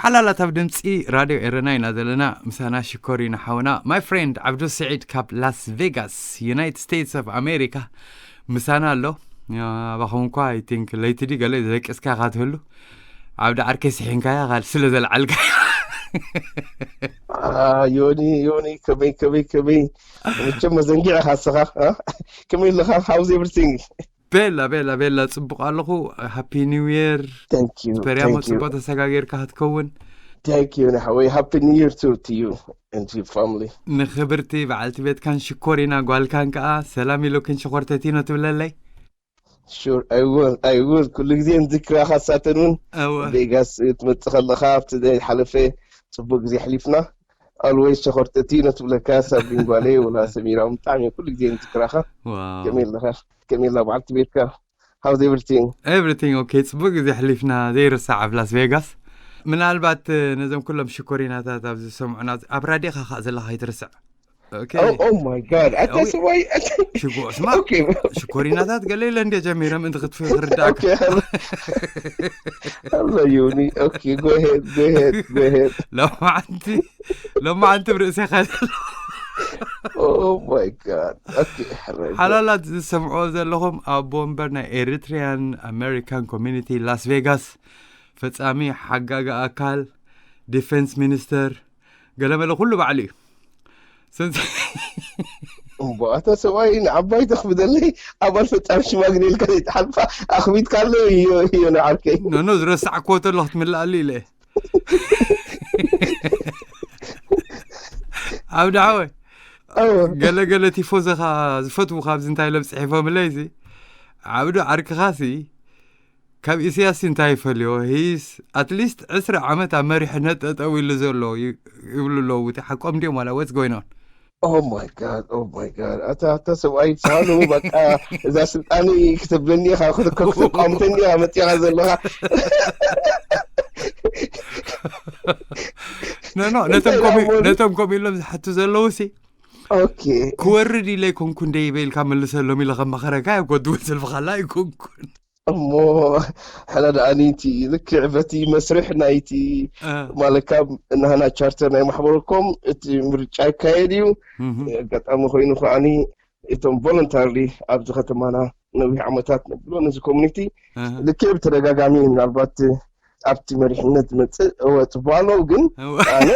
ሓላላት ኣብ ድምፂ ራድዮ ኤረና ኢና ዘለና። ምሳና ሽኮር ኢና ሓውና። My friend ዓብዱ ስዒድ ካብ ላስ ቬጋስ፣ ዩናይትድ ስቴትስ ኦፍ ኣሜሪካ ምሳና ኣሎ። ኣባኹም እኳ፣ I think፣ ለይቲ ድዩ ገለ ደቂስካ ኢኻ ትህሉ። ዓብዲ ዓርከይ፣ ስሒንካያ ኻል ስለ ዘልዓልካ። ዮኒ፣ ዮኒ፣ ከመይ፣ ከመይ፣ ከመይ? መቸም መዘንጊዕ ኢኻ እስኻ። ከመይ ኣለኻ? How's everything? ቤላ፣ ቤላ፣ ቤላ፣ ጽቡቕ ኣለኹ። ሃፒ ኒው ይር። Thank you, ስፐርያሞ thank you. ጽቡቕ ተሰጋጊርካ ክትከውን። Thank you, ንሓወይ። Happy New Year to, to you and to your family. ንኽብርቲ በዓልቲ ቤትካን ሽኮሪና ጓልካን ከኣ ሰላም ኢሉክን ሽኾርተቲኖ ትብለለይ። Sure, I will, I will. ኩሉ ግዜ ንዝክራኻ ሳተን እውን እወ። ቬጋስ ትመጽእ ከለኻ ኣብቲ ዘይሓለፈ ጽቡቅ ግዜ ኣሕሊፍና። Always ሸኾርተቲኖ ትብለካ ሳብሪን ጓለይ ወላ ሰሚራ እውን ብጣዕሚ ኩሉ ግዜ ንዝክራኻ። ዋው። ከመይ ኣለኻ? ከመይ ኣላ በዓልቲ ቤትካ? How's everything? ኤቭሪቲንግ ኦኬ። ጽቡቅ ግዜ ኣሕሊፍና ዘይርሳዕ ኣብ ላስ ቬጋስ። ምናልባት ነዞም ኩሎም ሽኮሪናታት ኣብዚ ዝሰምዑና ኣብ ራዲዮኻ ከኣ ዘለኻ ኣይትርስዕ። ኦኬ። Oh, oh my God. ኣታ ኣዊ- ሰብኣይ ሽጉ ስማ Okay. ሽኮሪናታት ገለ ኢለ እንደ ጀሚረ ምእንቲ ክትፍእ ክርዳእካ። Okay. Hello, Yoni. Okay, go ahead, go ahead, go ahead. ሎማዓንቲ ሎማዓንቲ ብርእሰኻ ዘሎ። Oh my God. Okay. ሕራይ። ሓላላት ዝሰምዕዎ ዘለኹም ኣቦ ወንበር ናይ ኤሪትሪያን ኣሜሪካን ኮሚኒቲ ላስ ቬጋስ፣ ፈጻሚ ሓጋጋ ኣካል፣ ዲፌንስ ሚኒስተር፣ ገለመለ ኩሉ ባዕሉ እዩ። ስንስ እምቦ ኣታ ሰብኣይ ንዓባይ ተኽብደለይ ኣባል ፈጻሚ ሽማግሌ ኢልካ ዘይትሓልፋ ኣኽቢድካ ኣሎ። እዮ እዮ ንዓርከይ። ኖኖ ዝረሳዕክዎ ተሎ ክትምልኣሉ ኢለ እየ። ኣብ ዳዕወ እዎ። ገለ ገለ ቲፎዘኻ ዝፈትዉ ካብዚ እንታይ ኢሎም ጽሒፎምለይ ሲ፣ ዓብዱ ዓርክኻ ሲ ካብ ኢሳያስ ሲ እንታይ ይፈልዮ? ሂስ ኣትሊስት ዕስራ ዓመት ኣብ መሪሕነት ጠጠው ኢሉ ዘሎ ዩ- ይብሉ ኣለዉ። እቲ ሓቆም ድዮም ዋላ what's going on? Oh my God, oh my God. ኣታ ኣታ ሰብኣይ ሳሉ በቃ እዛ ስልጣን ክትብለኒ ኢኻ ክትከ- ክትቋምተኒ ኢኻ መጺኻ ዘለኻ። ኖ ኖ ነቶም ኮሚ ነቶም ኮሚ ኢሎም ዝሓቱ ዘለዉ ሲ Okay. ክወርድ ኢለ ኣይኮንኩን ደይበ ኢልካ መልሰሎም ኢለ ከማኸረካ እየ። ጎድውን ስልፍኻላ ኣይኮንኩን። እሞ ሕነ ደኣኒ እቲ ልክዕ በቲ መስርሕ ናይቲ እ፣ ማለት ካብ ናህና ቻርተር ናይ ማሕበረኮም እቲ ምርጫ ይካየድ እዩ። እህ፣ ኣጋጣሚ ኮይኑ ከዓኒ እቶም ቮለንታርሊ ኣብዚ ከተማና ነዊሕ ዓመታት ነብሎ ነዚ ኮሚኒቲ እህ፣ ልክዕ ብተደጋጋሚ ምናልባት ኣብቲ መሪሕነት ዝመፅእ እወ ፅቡቅ ኣለዉ ግን እወ። ኣነ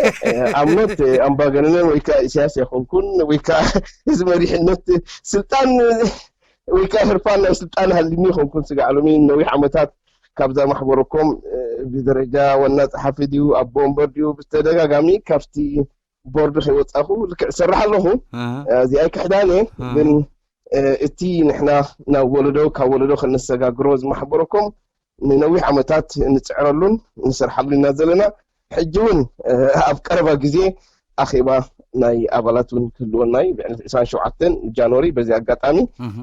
ኣምኖት ኣምባገነነ ወይ ከዓ ኢሳያስ ኣይኮንኩን ወይ ከዓ እዚ መሪሕነት ስልጣን ወይ ከዓ ህርፋን ናይ ስልጣን ሃልኒ ይኮንኩን ስጋዕ ሎሚ ነዊሕ ዓመታት ካብዛ ማሕበረኮም ብደረጃ ዋና ፀሓፊ ድዩ ኣቦ ወንበር ድዩ ብተደጋጋሚ ካብቲ ቦርድ ከይወፃኹ ልክዕ ዝሰርሕ ኣለኹ። ኣሃ፣ እዚ ኣይክሕዳን እየ ኣሃ። ግን እቲ ንሕና ናብ ወለዶ ካብ ወለዶ ከነሰጋግሮ ዝማሕበረኮም ንነዊሕ ዓመታት ንፅዕረሉን ንሰርሓሉ ኢና ዘለና። ሕጂ እውን ኣብ ቀረባ ግዜ ኣኼባ ናይ ኣባላት እውን ክህልወና እዩ ብዕለት ዕስራን ሸውዓተን ጃንዋሪ። በዚ ኣጋጣሚ እህ፣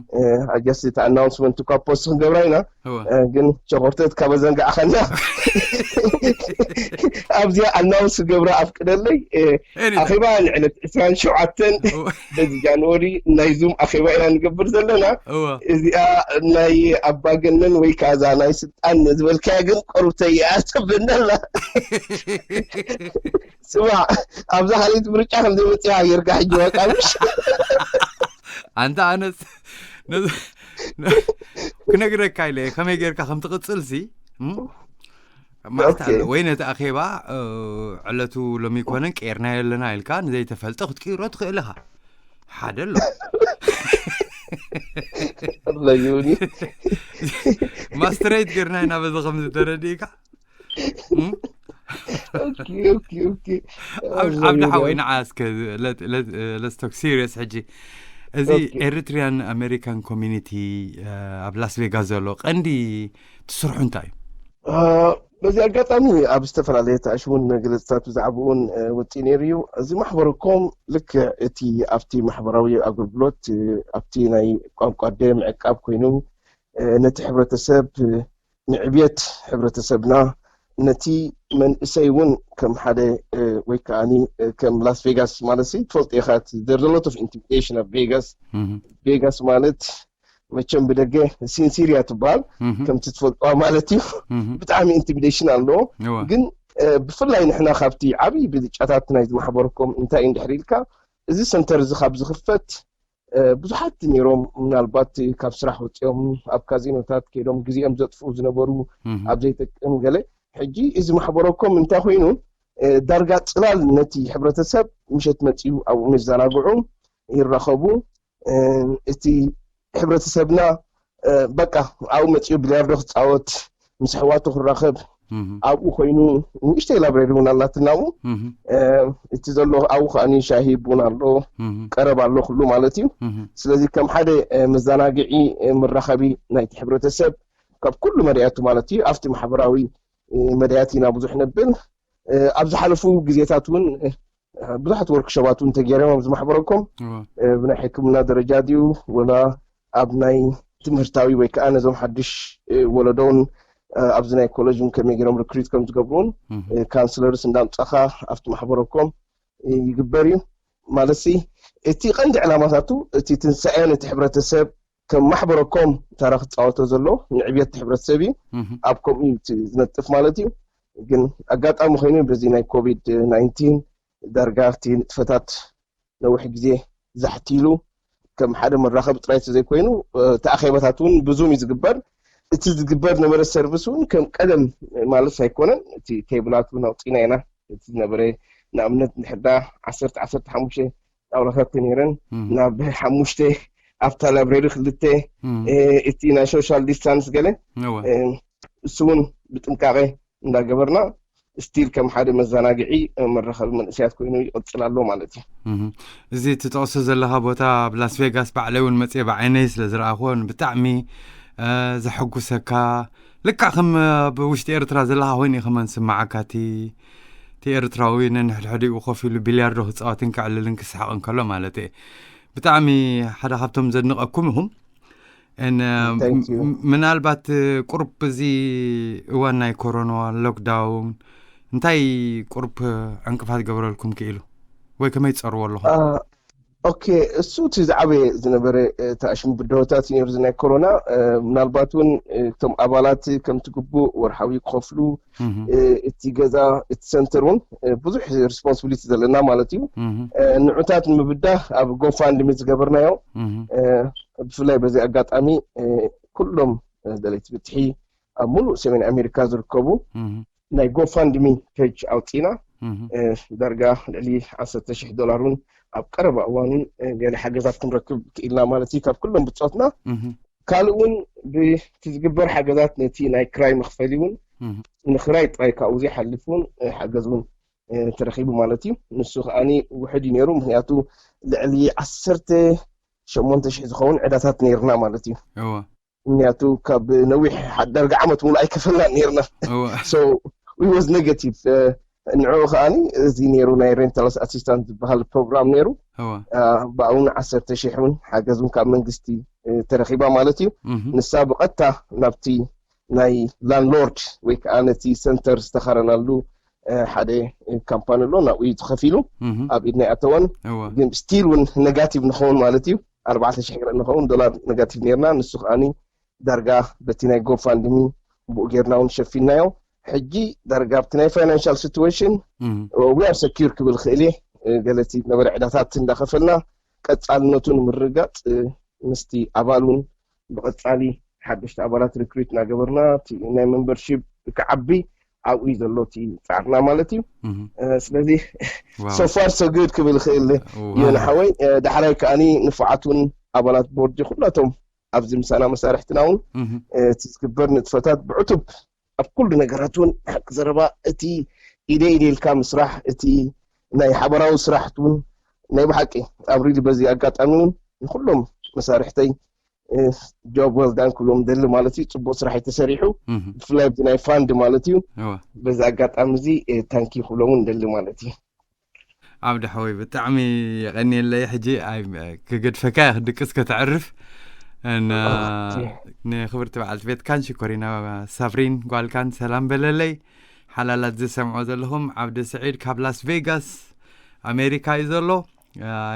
ኣጃስ እቲ ኣናውንስመንት እኳ ፖስት ክንገብራ ኢና። እወ። ግን ሸኾርተት ካብ ዘንጋዕኸና ኣብዚኣ ኣናውንስ ክገብራ ኣፍቅደለይ። ኤኒ- ኣኼባ ንዕለት ዕስራን ሸውዓተን እወ። በዚ ጃንዋሪ ናይ ዙም ኣኼባ ኢና ንገብር ዘለና። እወ። እዚኣ ናይ ኣባገነን ወይ ከዓ እዛ ናይ ስልጣን ዝበልካያ ግን ቆርብተይ እያ ተብለና ኣላ። ስማዕ ኣብዛ ካልኣይቲ ምርጫ ከም ዘይመፅኣ ጌርካ ሕጂ በቃ ምሽ ኣንታ ኣነስ ነዚ- ክነግረካ ኢለ እየ ከመይ ጌርካ ከም ትቕፅል ሲ እም? ማዕልቲ ኦኬ። ኣሎ ወይ ነቲ ኣኼባ እ፣ ዕለቱ ሎሚ ይኮነን ቀይርናዮ ኣለና ኢልካ ንዘይተፈልጠ ክትቅይሮ ትኽእል ኢኻ። ሓደ ኣሎ። ኣለዩኒ ማስትሬት ጌርና ኢና በዚ ከም ዝተረድእካ እም? ኦኬ ኦኬ ኦኬ ዓብዲ ሓወይ ንዓ እስከ let's talk serious ሕጂ። እዚ ኦኬ። ኤሪትሪያን ኣሜሪካን ኮሚኒቲ ኣብ ላስ ቬጋስ ዘሎ ቀንዲ ትስርሑ እንታይ እዩ? በዚ ኣጋጣሚ ኣብ ዝተፈላለየ ተኣሽ እውን መግለፅታት ብዛዕባ እውን ወፂ ነይሩ እዩ። እዚ ማሕበረኮም ልክዕ እቲ ኣብቲ ማሕበራዊ ኣገልግሎት ኣብቲ ናይ ቋንቋ ደ ምዕቃብ ኮይኑ ነቲ ሕብረተሰብ ንዕብየት ሕብረተሰብና ነቲ መንእሰይ እውን ከም ሓደ ወይ ከዓ ከም ላስ ቬጋስ ማለት ትፈልጥ ኢኻ there's a lot of intimidation ኣብ ቬጋስ። ቬጋስ ማለት መቸም ብደገ ሲንሲርያ ትበሃል ከምቲ ትፈልጥዋ ማለት እዩ። ብጣዕሚ ኢንቲሚዴሽን ኣለዎ። ግን ብፍላይ ንሕና ካብቲ ዓብዪ ብልጫታት ናይ ዝማሕበረኮም እንታይ እንድሕር ኢልካ፣ እዚ ሰንተር እዚ ካብ ዝኽፈት ብዙሓት ነይሮም፣ ምናልባት ካብ ስራሕ ወፂኦም ኣብ ካዚኖታት ከይዶም ግዜኦም ዘጥፍኡ ዝነበሩ፣ ኣብ ዘይጠቅም ገለ። ሕጂ እዚ ማሕበረኮም እንታይ ኮይኑ፣ ዳርጋ ፅላል ነቲ ሕብረተሰብ ምሸት መፅኡ ኣብኡ መዘናግዑ ይራኸቡ። እቲ ሕብረተሰብና በቃ ኣብኡ መፅኡ ቢልያርዶ ክፃወት፣ ምስ ኣሕዋቱ ክራኸብ፣ ኣብኡ ኮይኑ ንእሽተይ ላይብረሪ እውን ኣላትና ኣብኡ። እቲ ዘሎ ኣብኡ ከዓኒ ሻሂ ቡን ኣሎ፣ ቀረብ ኣሎ ኩሉ ማለት እዩ። ስለዚ ከም ሓደ መዘናግዒ፣ መራኸቢ ናይቲ ሕብረተሰብ ካብ ኩሉ መድያቱ ማለት እዩ፣ ኣብቲ ማሕበራዊ መድያት ኢና ብዙሕ ነብል። ኣብ ዝሓለፉ ግዜታት እውን ብዙሓት ወርክሾባት እውን ተገይሮም ኣብዚ ማሕበረኮም። ብናይ ሕክምና ደረጃ ድዩ፣ ወላ ኣብ ናይ ትምህርታዊ ወይ ከዓ ነዞም ሓድሽ ወለዶውን ኣብዚ ናይ ኮሌጅ እውን ከመይ ገይሮም ሪክሪት ከም ዝገብሩን፣ ካውንስለርስ እንዳምፃኻ ኣብቲ ማሕበረኮም ይግበር እዩ። ማለት እቲ ቀንዲ ዕላማታቱ እቲ ትንሳኤ ነቲ ሕብረተሰብ ከም ማሕበረኮም ተራ ክፃወቶ ዘሎ ንዕብየት ሕብረተሰብ እዩ። ኣብ ከምኡ እዩ እቲ ዝነጥፍ ማለት እዩ። ግን ኣጋጣሚ ኮይኑ በዚ ናይ ኮቪድ ናይንቲን ዳርጋ እቲ ንጥፈታት ነዊሕ ግዜ ዛሕቲሉ ከም ሓደ መራኸቢ ጥራይ ተዘይኮይኑ፣ እቲ ኣኼባታት እውን ብዙም እዩ ዝግበር። እቲ ዝግበር ነበረ ሰርቪስ እውን ከም ቀደም ማለት ኣይኮነን። እቲ ቴብላት እውን ኣውፂና ኢና። እቲ ዝነበረ ንኣብነት እንድሕር ዳ ዓሰርተ ዓሰርተ ሓሙሽተ ጣውላታት ተነይረን ናብ ሓሙሽተ ኣብታ ላይብረሪ ክልተ፣ እቲ ናይ ሶሻል ዲስታንስ ገለ እሱ እውን ብጥንቃቄ እንዳገበርና ስቲል ከም ሓደ መዘናግዒ መራኸቢ መንእሰያት ኮይኑ ይቕፅል ኣሎ ማለት እዩ። እዚ ትጠቕሶ ዘለኻ ቦታ ኣብ ላስ ቬጋስ ባዕለይ እውን መፅየ ብዓይነይ ስለ ዝረኣኽዎን ብጣዕሚ ዘሐጉሰካ፣ ልክዕ ከም ኣብ ውሽጢ ኤርትራ ዘለኻ ኮይኑ እዩ ከማን ዝስምዓካ። እቲ እቲ ኤርትራዊ ነንሕድሕዲኡ ኮፍ ኢሉ ቢልያርዶ ክፃወትን ከዕልልን ክስሕቕን ከሎ ማለት እየ። ብጣዕሚ ሓደ ካብቶም ዘድንቐኩም ኢኹም። ምናልባት ቁርብ እዚ እዋን ናይ ኮሮና ሎክዳውን እንታይ ቁርብ ዕንቅፋት ገበረልኩም ክኢሉ ወይ ከመይ ትፀርዎ ኣለኹም? ኦኬ፣ እሱ እቲ ዝዓበየ ዝነበረ ተኣሽሙ ብድሆታት እዩ ነይሩ ናይ ኮሮና። ምናልባት እውን እቶም ኣባላት ከምቲ ግቡእ ወርሓዊ ክኸፍሉ፣ እቲ ገዛ፣ እቲ ሰንተር እውን ብዙሕ ሪስፖንስብሊቲ ዘለና ማለት እዩ። ንዑታት ንምብዳህ ኣብ ጎፋንድሚ ዝገበርናዮ፣ ብፍላይ በዚ ኣጋጣሚ ኩሎም ደለይቲ ፍትሒ ኣብ ሙሉእ ሰሜን ኣሜሪካ ዝርከቡ ናይ ጎፋንድሚ ፔጅ ኣውፂና፣ ዳርጋ ልዕሊ ዓሰርተ ሽሕ ዶላር እውን ኣብ ቀረባ እዋን እውን ገለ ሓገዛት ክንረክብ ክኢልና ማለት እዩ ካብ ኩሎም ብፆትና። ካልእ እውን ብቲ ዝግበር ሓገዛት ነቲ ናይ ክራይ መኽፈሊ እውን ንክራይ ጥራይ ካብኡ ዘይሓልፍ እውን ሓገዝ እውን ተረኺቡ ማለት እዩ። ንሱ ከዓኒ ውሕድ እዩ ነይሩ፣ ምክንያቱ ልዕሊ ዓሰርተ ሸሞንተ ሽሕ ዝኸውን ዕዳታት ነይርና ማለት እዩ። ምክንያቱ ካብ ነዊሕ ዳርጋ ዓመት ሙሉ ኣይከፈልና ነርና። So we was negative። ንዕኡ ከዓኒ እዚ ነይሩ ናይ ሬንታልስ ኣሲስታንስ ዝበሃል ፕሮግራም ነይሩ። ብኣውን ዓሰርተ ሽሕ እውን ሓገዝ እውን ካብ መንግስቲ ተረኪባ ማለት እዩ። ንሳ ብቐጥታ ናብቲ ናይ ላንድሎርድ ወይ ከዓ ነቲ ሰንተር ዝተኸረናሉ ሓደ ካምፓኒ ኣሎ፣ ናብኡ እዩ ተኸፊሉ ኣብ ኢድና ይኣተወን። ግን ስቲል እውን ነጋቲቭ ንኸውን ማለት እዩ፣ ኣርባዕተ ሽሕ ንኸውን ዶላር ነጋቲቭ ነርና። ንሱ ከዓኒ ዳርጋ በቲ ናይ ጎፋንድሚ ብኡ ጌርና እውን ሸፊናዮ። ሕጂ ዳርጋ ኣብቲ ናይ ፋይናንሻል ሲትዌሽን we are secure ክብል ክእል እየ። ገለቲ ነበረ ዕዳታት እንዳኸፈልና ቀፃልነቱ ንምርጋፅ ምስቲ ኣባል እውን ብቐፃሊ ሓደሽቲ ኣባላት ሪክሪት እናገበርና እቲ ናይ ሜምበርሺፕ ክዓቢ ኣብኡ እዩ ዘሎ እቲ ፃዕርና ማለት እዩ። ስለዚ so far so good ክብል ክእል እየ ንሓወይ። ዳሕራይ ከዓኒ ንፉዓት እውን ኣባላት ቦርድ ኩላቶም ኣብዚ ምሳና መሳርሕትና እውን እቲ ዝግበር ንጥፈታት ብዕቱብ ኣብ ኩሉ ነገራት እውን ሓቂ ዘረባ እቲ ኢደ ኢደ ኢልካ ምስራሕ እቲ ናይ ሓበራዊ ስራሕት እውን ናይ ብሓቂ ኣብ ሪሊ በዚ ኣጋጣሚ እውን ንኩሎም መሳርሕተይ ጆብ ዌል ዳን ክብሎም ደሊ ማለት እዩ። ፅቡቅ ስራሕ እዩ ተሰሪሑ፣ ብፍላይ ብዚ ናይ ፋንድ ማለት እዩ። በዚ ኣጋጣሚ እዚ ታንኪ ክብሎም እውን ደሊ ማለት እዩ። ዓብዲ ሓወይ ብጣዕሚ የቐንየለይ። ሕጂ ክገድፈካ እየ ክድቅስ ከተዕርፍ። ንክብርቲ በዓልቲ ቤትካን ሽኮሪና ሳፍሪን ጓልካን ሰላም በለለይ። ሓላላት ዝሰምዖ ዘለኹም ዓብዲ ስዒድ ካብ ላስ ቬጋስ ኣሜሪካ እዩ ዘሎ።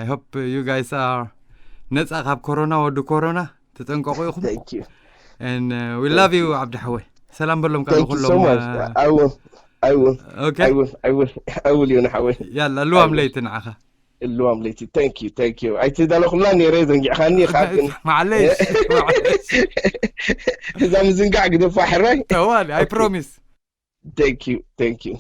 I hope you guys are ነፃ ካብ ኮሮና፣ ወዲ ኮሮና ተጠንቀቑ ኢኹም። And we love you ዓብዲ ሓወይ። ሰላም በሎም ካልእ ኩሎም። I will. Okay. I will. I will. I will. You know how. ያላ ልዋም ለይቲ ንዓኻ። اللوام ليتي. Thank you. Thank you. ኣይተዳለኹምላ ነይረ፣ ዘንጊዕኻኒ ኢኻ ግን ማዓለሽ ማዓለሽ። እዛ ምዝንጋዕ ግደፋ ሕራይ። ጠዋል I promise. Thank you. Thank you.